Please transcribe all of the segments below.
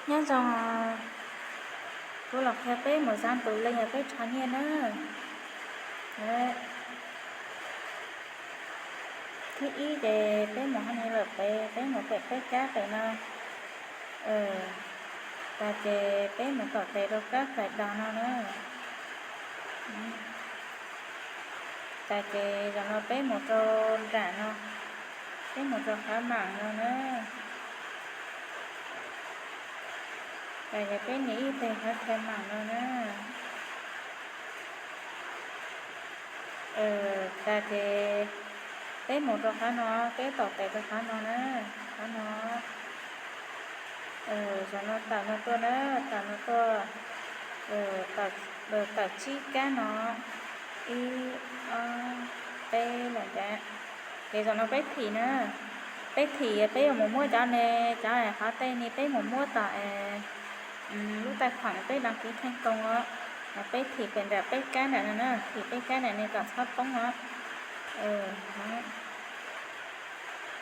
Nyob zoo, kuv los qhia peb mus xav tus link uas peb rho nyiaj na. Thib ib ces peb mus hauv no lawm pem, peb mus pem peb kab pem no. Tas ces peb mus tom tes rau kab kais das no na. Tas ces zaum no peb mus rau nram no, peb mus rau qhov mam no na. Tas ces peb nias ib teg qhov qhia mam no na. Tas ces peb mus rau qhov no, peb tom tes rau qhov no na, qhov no. Zaum no tawm no tuaj na, tawm no tuaj, tawm tsib kab no, ib, ob, peb lawm ntawd. Ces zaum no peb thim na, peb thim peb yuav mus muab cov ne, cov qhov tej ni peb mus muab tom lub taij khuam peb đăng ký thành công os. Peb thim pem nram peb kab nram no na, thim peb kab nram ne kom txhob poob os.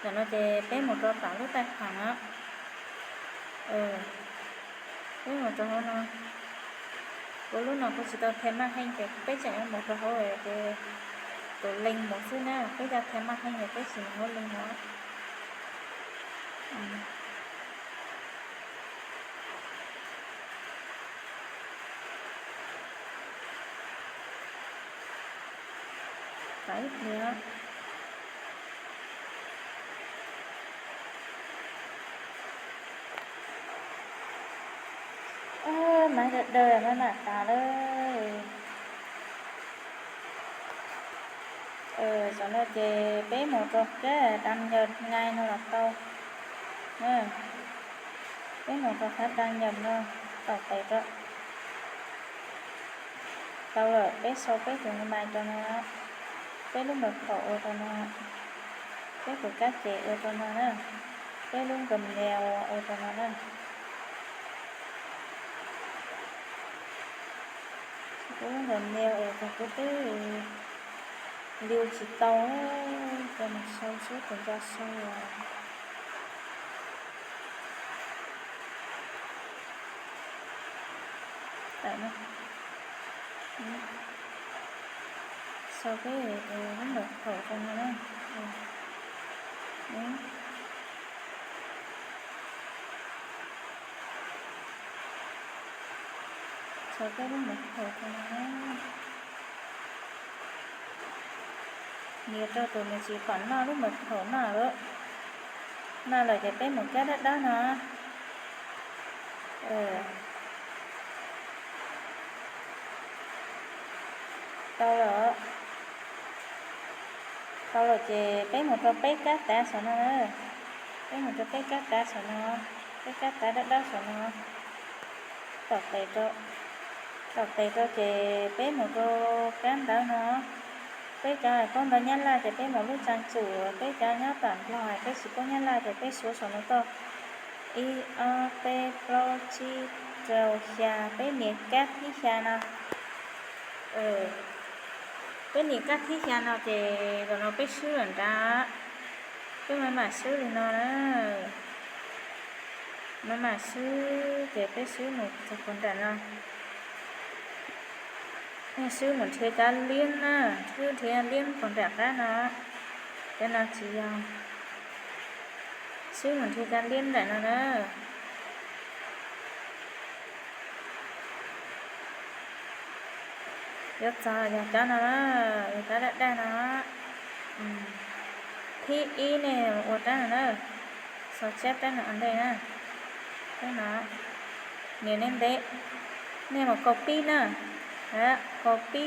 Zaum no ces peb mus rau tom lub taij khuam no. Peb mus rau hauv no. Kuv lub no kuv tsis tau them maj heej ces peb tseem yuav mus rau hauv ces tus link mus xwb na, peb cov them maj heej ces peb tsis mus hauv link no. Ib pliag. Maiv daws daws maiv mam tas lawm. Zaum no ces peb mus rau kab đăng nhập ngay no los tau. Peb mus rau qhov đăng nhập no, tom tes rau. Tau lawm, peb sau peb tus gmail rau no, peb lub mật khẩu ua rau no, peb tus kab ces ua rau no na, peb lub Gmail ua rau no na. Kuv lub Gmail ua rau kuv twb liu tsis tau, ces mus sau sub tus nco sau. Sau peb tus lub mật khẩu rau no na. Sau peb lub mật khẩu rau no na. Nias rau tus nws tsis pom noj lub mật khẩu noj lawm. Noj lawm ces peb mus kab dawb dawb no. Tau lawm. Tau lawm ces peb mus rau peb kab tav saum no na. Peb mus rau peb kab tav saum no, peb kab tav dawb dawb saum no. Tom tes rau, tom tes rau ces peb mus rau kab ntawv no. Peb cov paub ntawv Nyab Laj ces peb mus lub trang chủ, peb cov nyob tom Nplog peb tsis paub Nyab Laj ces peb suav saum no tuaj. Ib, ob, peb, plaub, tsib, rau, xya, peb nias kab thib xya no. Peb nias kab thib xya no ces zaum no peb swb lawm nrad. Peb mam mam swb li no na. Mam mam swb ces peb swb mus txog puag nram no. Swb mus nrhiav cov liab na, swb nrhiav liab puag nram qab no. Cov no tsis yog. Swb mus nrhiav cov liab nram no na. Yuav txog yog cov no, yog cov daj daj no. Thib ib nej ua rab no na, sau tsab rab no ua ntej na. Rab no, nias nej ntev, nej mus copy na, copy,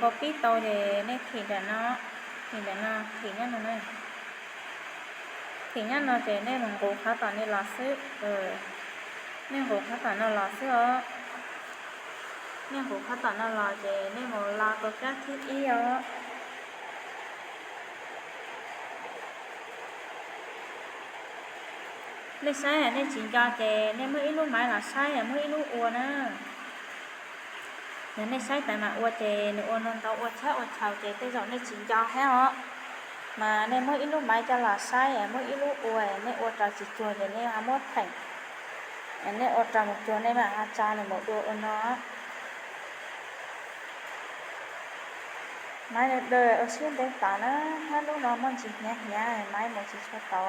copy tau ces nej thim nram no, thim nram no, thim nyob no na. Thim nyob no ces nej mus nqus qhov tom no los xwb. Nej nqus qhov tom no los xwb os. Nej nqus qhov tom no los ces nej mus lo rau kab thib ib os. Nej saib nej tsis nco ces nej muab ib lub maiv los saib, muab ib lub ua na. Yog nej saib tas mam ua ces nws ua ntau ntau ua tshab ua chaw ces tej zaum nej tsis nco thiab os. Mas nej muab ib lub maiv coj los saib, muab ib lub ua, nej ua rau tsis cuag ces nej ho muab theem. Nej ua rau mus cuag nej mam tsa nws mus dua ua no. Maiv daws ua siab ntev tas na, hab lub no muaj ntsis hnyav hnyav, maiv mus tsis tshua tau.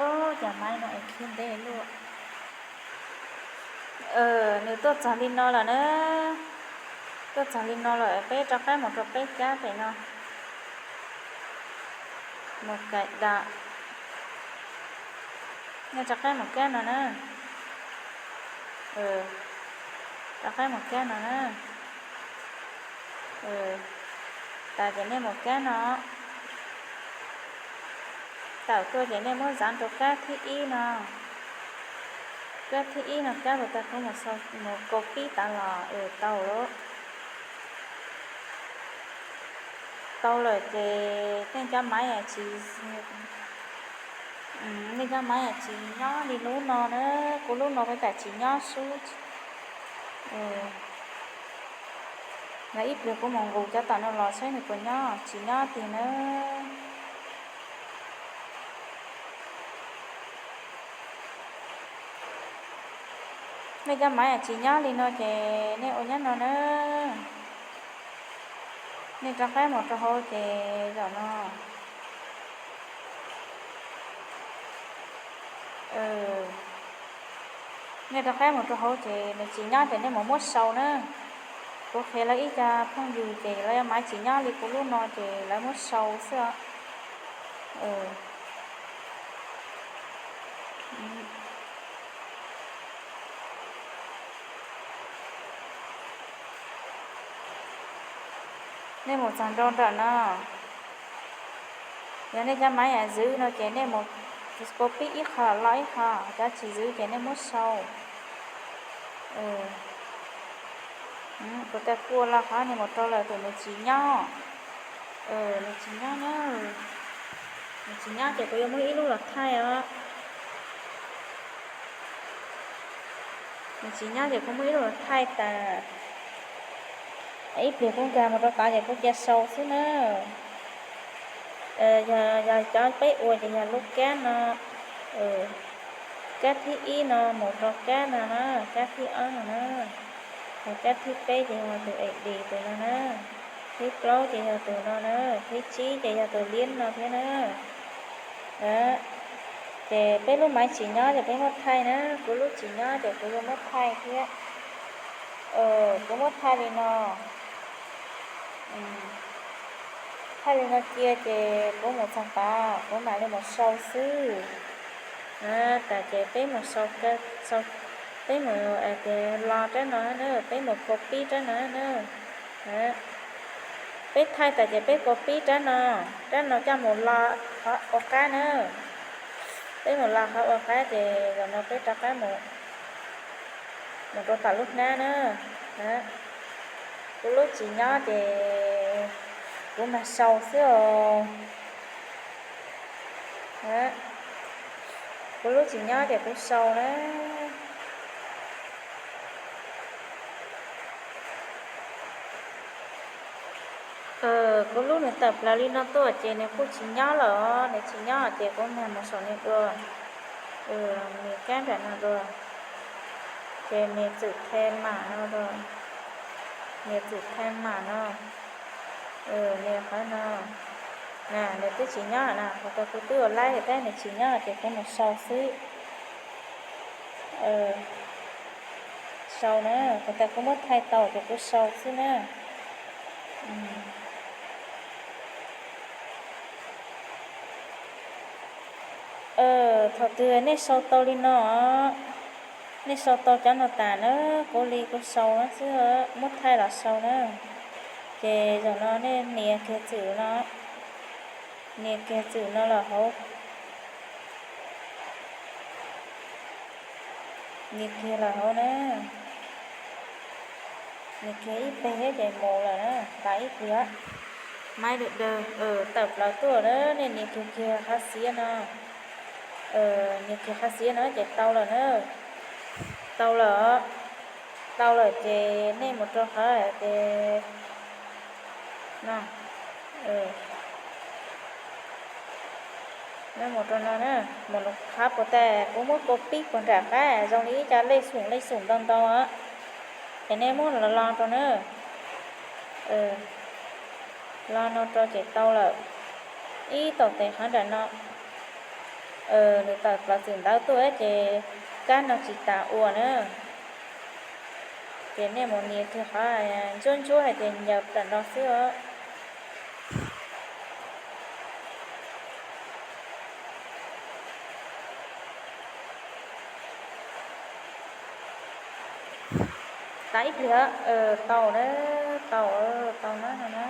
Ub, cas maiv no es khiav ntev luaj. Nws tuaj txog li no lawm na. Tuaj txog li no lawm, peb rov qab mus rau peb kab pem no. Mus kais dam. Nej rov qab mus kab no na. Rov qab mus kab no na. Tas ces nej mus kab no. Tawm tuaj ces nej muab zav rau kab thib ib no. Kab thib ib no kab puas tau, kuv mus copy tas los tau lawm. Tau lawm ces nej cov maiv tsis, nej cov maiv tsis nyob li lub no na, kuv lub no peb tam tsis nyob xwb. Lawv ib pliag kuv mus nqus cov tom no los saib nws puas nyob, tsis nyob tiag na. Nej cov maiv tsis nyob li no ces nej ua nyob no na. Nej rov qab mus rau hauv ces zaum no. Nej rov qab mus rau hauv ces nws tsis nyob ces nej mus muab sau na. Kuv qhia lawv ib co phooj ywg ces lawv maiv tsis nyob li kuv lub no ces lawv muab sau xwb os. Nej mus txog nrau nram no, yog nej cov maiv yam zwv no ces nej mus copy ib qho los ib qho, cov tsis zwv ces nej muab sau. Kuv tas kuj ua los qhov nej mus rau lawm tus nws tsis nyob. Nws tsis nyob na. Nws tsis nyob ces kuv yuav muab ib lub los thaij os. Nws tsis nyob ces kuv muab ib lub los thaij tas. Ib pliag kuv nkag mus rau tod ces kuv cia sau xwb na. Yog cov peb ua ces yog lub kab no, kab thib ib no mus rau kab no na, kab thib ob no na, yog kab thib peb ces yog tus edit tus no na, thib plaub ces yog tus no na, thib tsib ces yog tus liab no thiab na. Ces peb lub maiv tsis nyob ces peb muab thaij na, kuv lub tsis nyob ces kuv yuav muab thaij thiab. Kuv muab thaij li no. Thaij li no cia ces kuv mus txog tod kuv mam li mus sau xwb. Tas ces peb mus sau, peb mus tias los rab no na, peb mus copy rab no na. Peb thaij tas ces peb copy rab no, rab no coj mus los qhov ua qab na. Peb mus los qhov ua qab ces zaum no peb rov qab mus, mus rau tom lub hnab na. Kuv lub tsis nyob ces kuv mag sau xwb os. Kuv lub tsis nyob ces kuv sau na. Kuv lub nws tawm plaws li no tuaj ces nws kuj tsis nyob lawm, nws tsis nyob ces kuv mag mus saum nws dua. Nws kab nram no dua. Ces nws txwm the mam no dua. Nws txwm the mam no. Nws qhov no, nws twb tsis nyob na, kuv twb ua laib tab nws tsis nyob ces kuv mus sau xwb. Sau na, kuv tas kuv muab thaij tau ces kuv sau xwb na. Thaum twg nej sau tau li no, nej sau tau cov no tas na, kuv li kuv sau no xwb, muab thaij los sau na. Ces zaum no nej nias kiag txwm no, nias kiag txwm no los hauv, nias kiag los hauv na. Nias kiag ib pliag thiab ces mus lawm na, tas ib pliag. Maiv daws daws tawm plaws tuaj na, nej nias kiag kiag qhov xiav no. Nias kiag qhov xiav no ces tau lawm na. Tau lawm os. Tau lawm ces nej mus rau qhov tias no, nej mus rau no na, mus qhov puas tas kuv muab kua pib puag nram qab zoo li ib co lej xum lej xum ntau ntau, ces nej muab los los rau na, los no rau ces tau lawm. Ib tau tes qhov nram no, nws tawm plaws txim ntawv tuaj ces kab no tsis tas ua na. Ces nej mus nias kiag qhov ntsuab ntsuab hais tias ncaws nram no xwb os. Tas ib pliag, tau na, tau, tau na no na.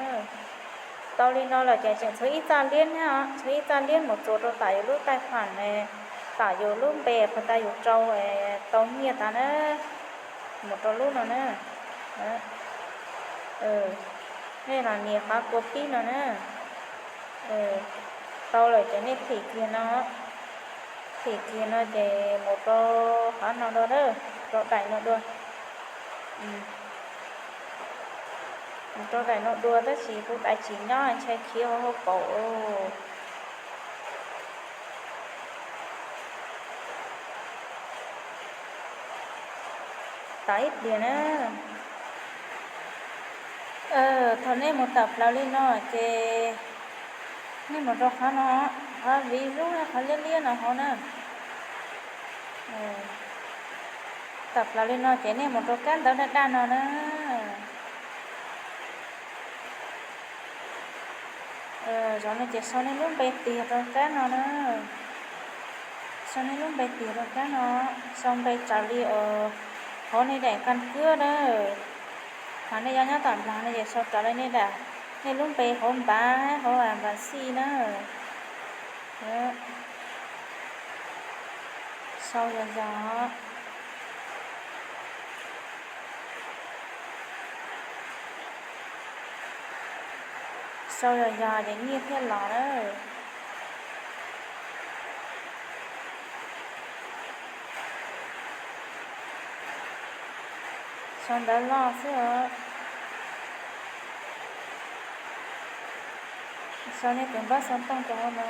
Tau li no lawm ces tseem tshuav ib txaj liab na, tshuav ib txaj liab mus txuas rau tom yus lub taij pham ne, tom yus lub npe puag ta yus rau tau nyiaj tas na, mus rau lub no na. Nej los nias qhov kua pib no na. Tau lawm ces nej thim kiag no, thim kiag no ces mus rau qhov no dua na, rau daim no dua. Mus rau daim no dua tab sis kuv daim tsis nyob ntshai khiav hauv hauv paus. Tas ib pliag na. Thaum nej mus tawm plaws li no ces nej mus rau qhov no, qhov viv zub, qhov liab liab no hauv na. Tawm plaws li no ces nej mus rau kab ntawv daj daj no na. Zaum no ces sau nej lub npe tiag rau kab no na. Sau nej lub npe tiag rau kab no, sau npe raws li uas hauv nej daim kas kuab na. Hos nej yuav nyob tom Nplog no ces sau raws li nej daim, nej lub npe hauv npav, hauv npav xij na. Sau yog yog. Sau yog yog ces nyiaj thiaj los na. Sau ntawv loj xwb os. Sau nej tus npawb xov tooj rau hauv no.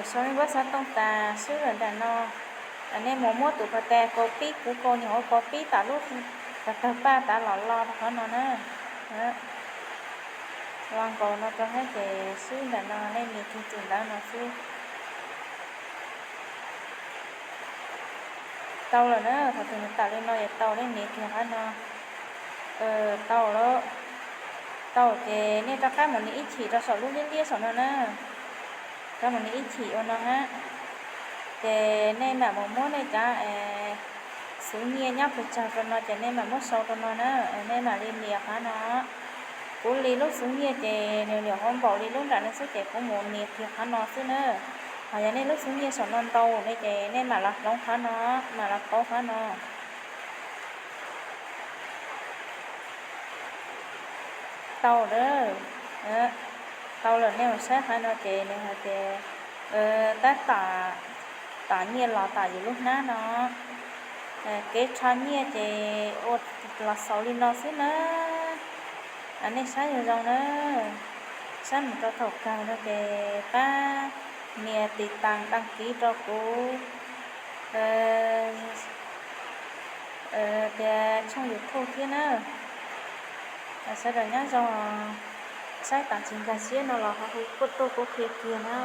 Sau nej npawb xov tooj tas swb lawm nram no, nej mus muab tus pas tas kaus pib, kuv kaus nyuam qhuav kaus pib tom lub tawg paj tas los los rau qhov no na. Los nkaus no rau hab ces swb nram no nej nias kiag txim ntawv no xwb. Tau lawm na, thaum twg nws tawm li no ces tau, nej nias kiag qhov no. Tau lawm. Tau ces nej rov qab mus nias ib chim rau saum lub liab liab saum no na. Rov mus nias ib chim ua no hab. Ces nej mam mus muab nej cov xwv nyiaj nyob pes tsawg rau no ces nej mam muab sau rau no na. Nej mam li nias qhov no. Kuv li lub xwv nyiaj ces nws nyuam qhuav npaum li lub nram no xwb ces kuv mus nias kiag qhov no xwb na. Hos yog nej lub xwv nyiaj saum no ntau ne ces nej mam los hloov qhov no, mam los pauv qhov no. Tau lawm, tau lawm, nej mus saib qhov no ces nws hais tias tab tom, tom nyiaj los tom yus lub hnab no. Kev rho nyiaj ces ua los xaus li no xwb na. Nej saib zoo zoo na, saib mus rau thaum kawg no ces pab nias tiv tas daj kiv rau kuv tias tshooj YouTube thiab na. Sawv daws nyob zoo, saib tas tsis nkag siab no los ho hu tuaj kuv qhia kiag na.